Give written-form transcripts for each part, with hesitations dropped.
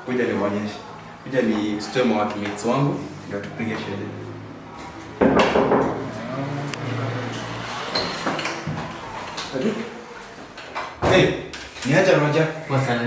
Kuja niwaonyeshe. Kuja nisitoe maworkmates wangu ndio tupige sherehe. Hey, niacha Roger.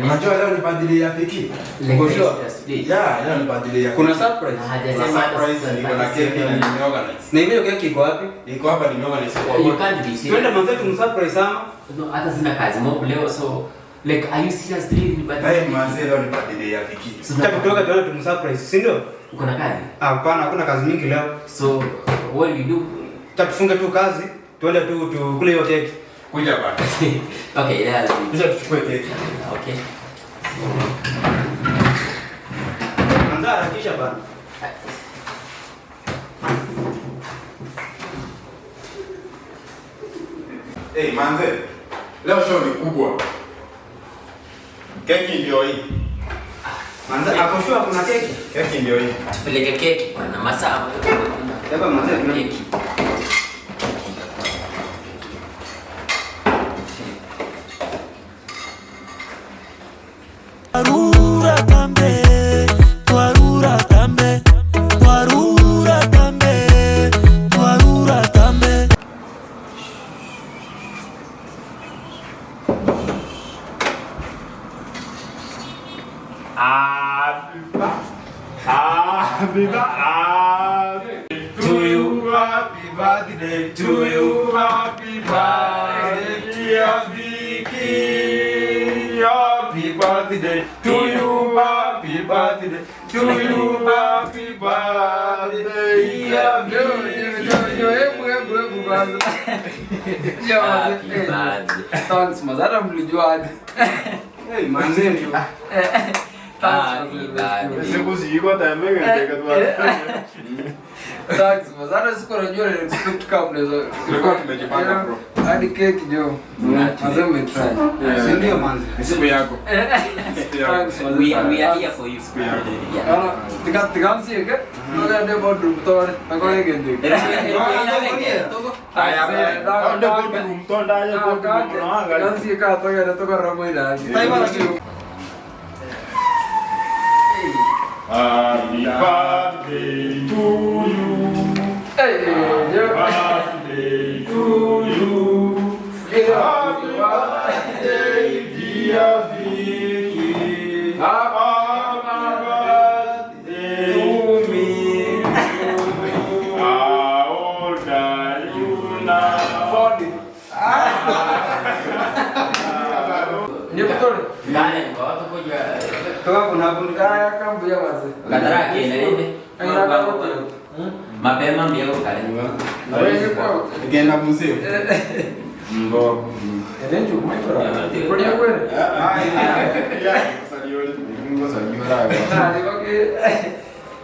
Unajua leo ni birthday ya Fiki. Uko sure? Yeah, leo ni birthday ya Kuna surprise? Kuna surprise niko na keki na nimeorganize. Na hiyo keki iko wapi? Iko hapa nimeorganize kwa You can't be serious. Twende manze tumsurprise ama? No, hata sina kazi mob leo so like are you serious really ni birthday? Hey, manze leo ni birthday ya Fiki. So, Acha kutoka tuende tumsurprise, si ndio? Uko na kazi? Hapana, hakuna kazi mingi leo. So what do you do? Acha tufunge tu kazi, tuende tu tukule hiyo keki. Kuja bana. Okay, yeah. I'll Kuja tuchukue keki. Okay. Manze harakisha bana. Hey, manze. Leo show ni kubwa. Keki ndio hii. Manze ako sure kuna keki? Keki ndio hii. Tupeleke keki bwana masaa. Hapa manze tuna Keki. Twarura tambe, twarura tambe, twarura tambe, twarura tambe. Happy birthday to you. Happy birthday to you. Happy birthday, dear Vicky. Happy birthday to you. Happy birthday to you. Happy birthday, dear Vicky. Happy birthday. Thanks mazee, hata mlijua aje. Hey, manze ndio. Happy birthday. Thanks mazee, hata sikuwa najua na expect kama mnaweza. Tulikuwa tumejipanga, bro. Hadi keki jo. Mazee mmetry. Si ndio manze? Ni siku yako. Siku yako. Thanks mazee. We sana. we are here for you. Yeah. Ano, tika tikamsi ke? Toka boardroom tore, takore gende. Aya, Tikamsi ka toka na toka ramoida. Happy birthday to you. Hey, yo. Birthday to you. Happy birthday, dear Vicky. Happy birthday to me. How old are you now? Ni kutore. Ngale kwa watu kuja. Toka kuna kuna Kaya kambuya mazee. Kadara kenda nende. Kaya kambuya. Mapema mbio kale. Wewe kwa Genda mzee. Mbo. Erenju kumaitora. Kuri kwere. Ah, okay.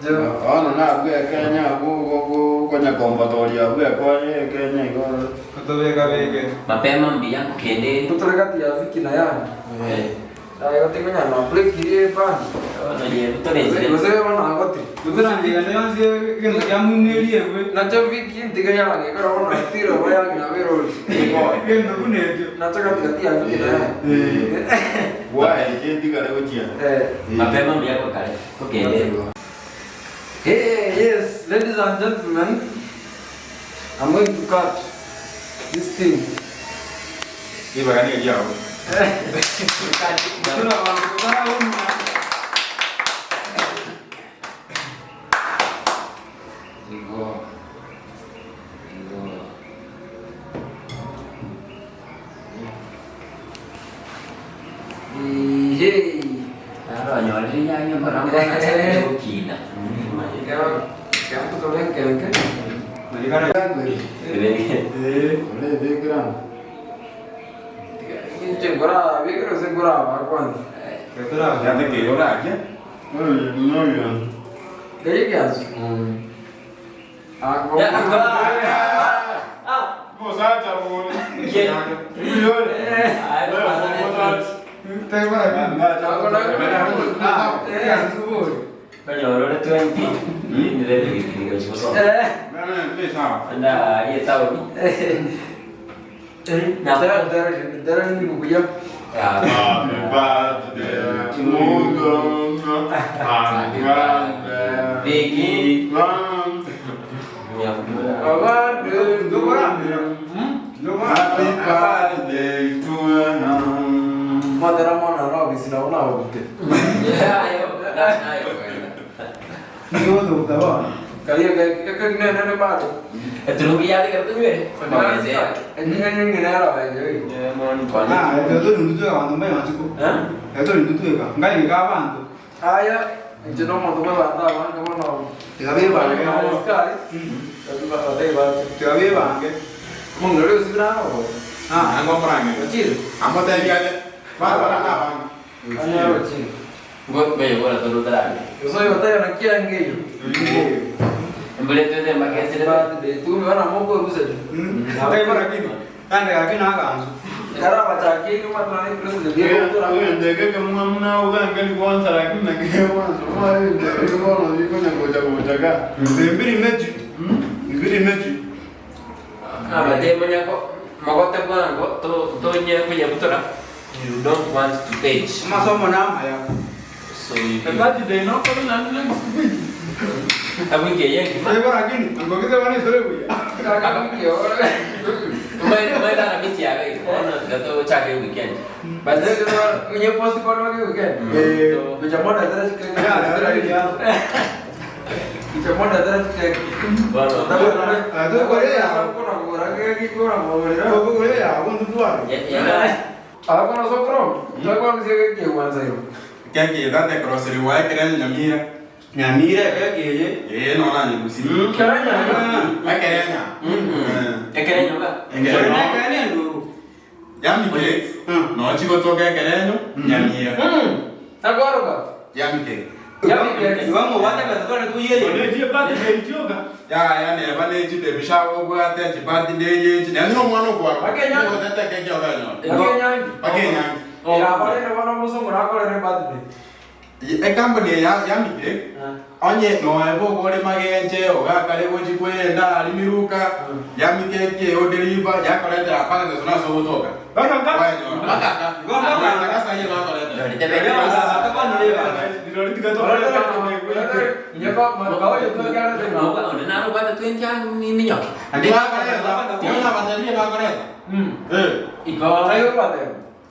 Jo. Ono nabwe Kenya konya kombatoria bwe konye Kenya igo kutobeka beke. Mapema mbia kende. Kutore kati ya Viki na Yani. Eh. Ayo tikunya na break iri pan. Ono je tutore. Gose wana agoti. Kutura ndigane yonse kintu kya mumwerie gwe. Nacho Viki ntiga yange kora wana tiro wa yange na berori. Kintu kunekyo. Nacho kati kati ya Viki na Yani. Why je gochia. Eh. Mapema mbia kale. Kende. Hey, yes, ladies and gentlemen, I'm going to cut this thing. Ibagani yao. Tuna wangu umna. Igo. Igo. Hey. Aro nyori nyanyo korangona kina. Ya, ya mtu lenke lenke. Malikana Eh. Ole bigran. Nje ngora, bigro se ngora wa kwanza. kutura. Yate ke ora aje. Oye, no yo. Gaye gazu. Ah, go. Musacha bure. Yore. Eh, suburi. Kanyorore 20. Nire pikipiki gochikoso. Eh. Anda ye tauni. Na Dara dara dara ni kuya. Ya. Happy birthday to you. Happy birthday. Vicky. Happy birthday to you. Motera mwana no bisina una obute. Kariya ke ne ne bado. Eturungi yale kero tunywere. Enye ngene ara ba ye. Ah, eto ndutu abantu mbaye maziko. Eto ndutu eka. Ngai ka abantu. Aya, nje no moto ba ba bange bono. Tigabe bange. Askari. Ba ba ba. Tigabe bange. Mungu leo sibira no. Ah, Ango mrange. Chile. Amotebiale. Ba ba na bange. Anya chile. Ngoja bora turutara. Yo soy batalla na kia ngeyo. Mbele twende makesere. Birthday tu me wana moko rusa. Ngai bora kini. Kande ka kina akanzu. Kara bachaki kama tunani president Ndege kama mna uganga ni kwanza lakini na kile kwanza mwa ndege kama niko na ngoja ngoja ka. Mbiri mechi. Mbiri mechi. Abate manyako magote bwango to to nye kwenye butora. You don't want to page. Masomo na haya. So you Birthday no kwa na na week. Abu ke yengi. Ngai bora kini. Ngokize bana isore buya. Mwe mwe na misi ya wewe. Ona gato chake weekend. Basi mwenye post kwa wake weekend. Eh. Kuchamona tena Ya, ya, ya. Kuchamona tena chike. Bwana. Ah, tu kwa ya. Kuna kura kiki kuna mwana. Kwa ya, kwa ndutu wale. Ya ya. Ah, kuna sokro. Kwa mzee kiki kwanza hiyo. Keki dhate grocery wa kere nyamira. Nyamira keke Eh no na nyegusi. Kenya. Akere nya. Ekere nyoka. Ekere. Kene ndu. Yami cakes. No chiko toka ekere nyo nyamira. Takwaruka. Yami cake. Yami cakes. Iwango wate kasitore tuyeye. Ya ya ne ba ne chite bishawo bwate chipati ndeye chi. Nani no mwana kwa. Akenya. Tete keke oganyo. Akenya. Akenya. Ya pale ndo wana muzungu na kore ne birthday. Ekambuni ya Yami cake. Onye no ebo gore magenche ogakare gochikwenda alimiruka Yami cake o deliver yakoretera paka ngesona sogotoka. Bakaka. Bakaka. Bakaka sahi bakoretera. Nyeko makao yote kana tena. Naro bata twenty ni minyoke. Bakoreta. Tiona bateria bakoreta. Eh. Iko Ayo pate.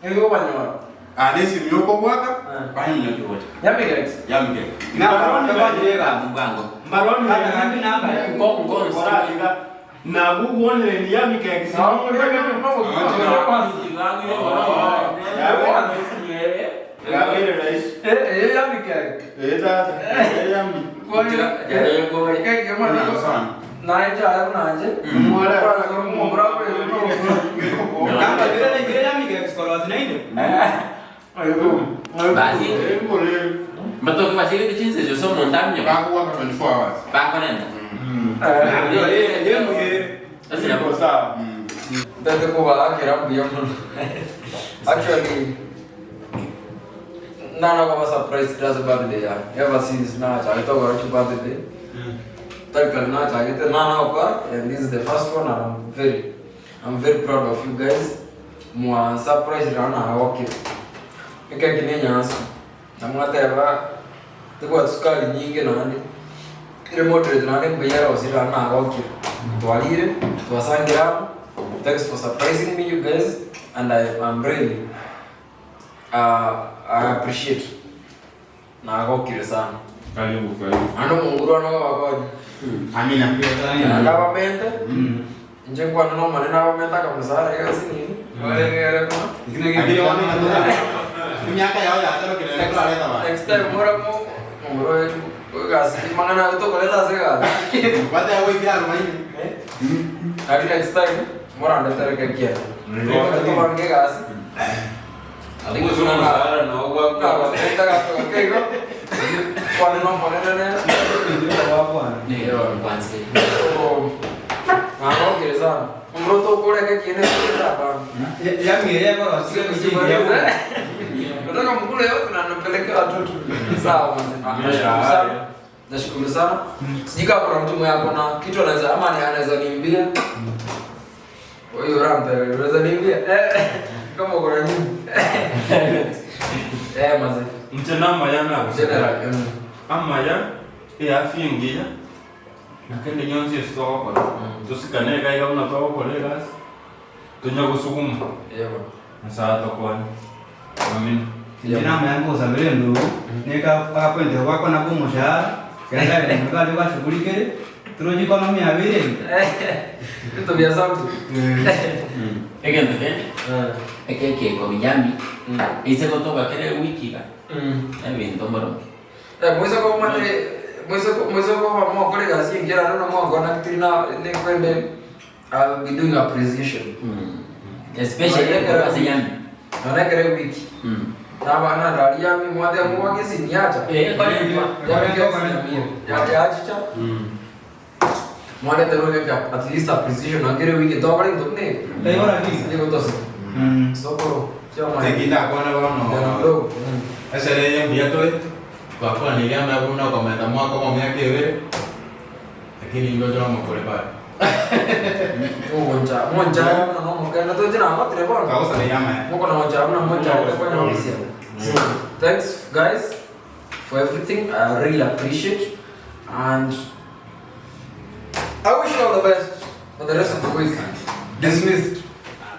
Ayo banyo. Anesi myoko bwaka. Ah. Bahi mnyoki Yami cakes. Yami cake. Na kwa mbango. Kata kaki namba. Ngo ngo. Eh, yami cake. Eh tata. Yami. Kwa hiyo keke mwana. Naje ayo naje. Mwara. Mwara kwa Kamba dire dire yami ke skoro zinainde. Basi. Matoke basile tichinse yo so montaño. Bakuwaka 24 hours. Bakonenda. Ye ye muye. Asina Iko sawa. Tete kuba akira mbuya muno. Actually Nana kwa surprise that's birthday ya. Ever since na chagito kwa birthday. Takal na chagito nana kwa and this is the first one and I'm very proud of you guys. Mwa surprise rana okay. Ika kinenya nyansu. Na mwateba tukwa sukari nyingi nandi. Ile moderate nandi mbuya osira na okay. Twalire, twasangira. Thanks for surprising me you guys and I am really I appreciate. Na agokire sana. Karibu karibu. Ando munguru ano wakonya. Amina. Ndabamente. Nje kwa no maneno abamenta kamusara igasi nini. Wale Akili wana Imyaka yao ya tero kile kula leta ba. Next time mora mo munguru wetu gasi mangana to koleta sega. Bata ya wiki 40. Ati next time mora ndetere kekia. Ndio bange gasi. Na ka kego. Kwa no maneno ne. Ndio kwanza. Na agokire sana. Munguru to kore kekia ne hapa. Yami ye kwa sio ya. Nataka mkule yote na napelekea watoto. Sawa mzee. Nashukuru sana. Nashukuru sana. Sijui kama kuna mtu mwenye ako na kitu anaweza ama ni anaweza niimbia. Kwa hiyo rampe unaweza niimbia? Kama uko na nyimbo. Eh mzee. Inche namaya nagosabire. General. Amaya, eafya engiya, na kende gionsi ase togokora, tosikane iga iga buna togokora egasi, tonya gosuguma, Yebo. Nyasaye atokonye. Amina. Inche namaya nkogosabera endugu, neka agapoint gwakwana kwa omoshahara, ekero ndagenda mono kare gwashugulikire, torochi economy yabeire embe. Binto bia something. Egento kende, eke ekobi yummy, ase gotoka kera ewiki iga, ebinto mboronge. Moise komate moise moise koba mogokora egasi engiya naende buna mwankonnectiri na nekwende I'll be doing appreciation. Especially Nonye ase yummy. Nonye ekero ewiki. Naba nandari yummy mwateba mobake esimi yacha. Eh, korentwa. Yummy cakes nyamira. Ya yachicha. Mwarete roge at least appreciation nonye kera ewiki tokore egento buna eke. Taibora ki? Nigo tose. Sokoro. Chiamanya. Inche ndakwana Kijana bono mdogo. esere eye mbuya tore, twakwanirie amaya buna okomenta mwaka omo emiaka ebere, lakini ndoche nomokore bado. Mogoncha, monchaya buna nomokenda toche nagotire bono. Twagosaberia amaya. Mokona monchaya buna monchaya tokonya ofisi yabo. So, thanks guys for everything. I really appreciate and I wish you all the best for the rest of the week. Dismissed.